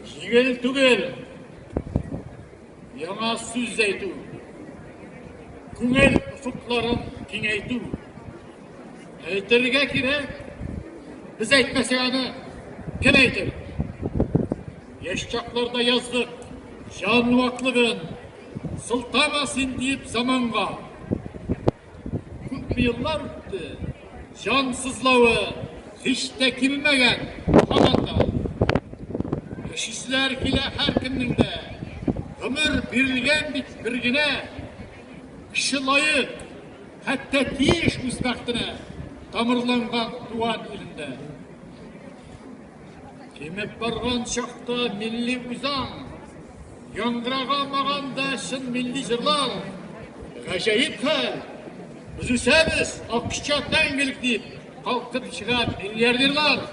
Җиңел түгел яңа сүз әйтү, күңел офыкларын киңәйтү. Әйтергә кирәк, без әйтмәсәк аны кем әйтер? Яшь чакларда яздык җан ваклыгын, сылтама син диеп заманга. Күпме еллар үтте, җан сызлавы һич тә кимемәгән һаман да. Яшиселәр килә һәркемнең дә, гомер бирелгән бит бер генә. Кеше лаек, хәтта тиеш үз бәхетенә, тамырланган туган илендә. Кимеп барган чакта милли үзаң, яңгыраган да чын милли җырлар. Гаҗәеп хәл! Без үсәбез, акча мәңгелек дип калкып чыга миллиардерлар.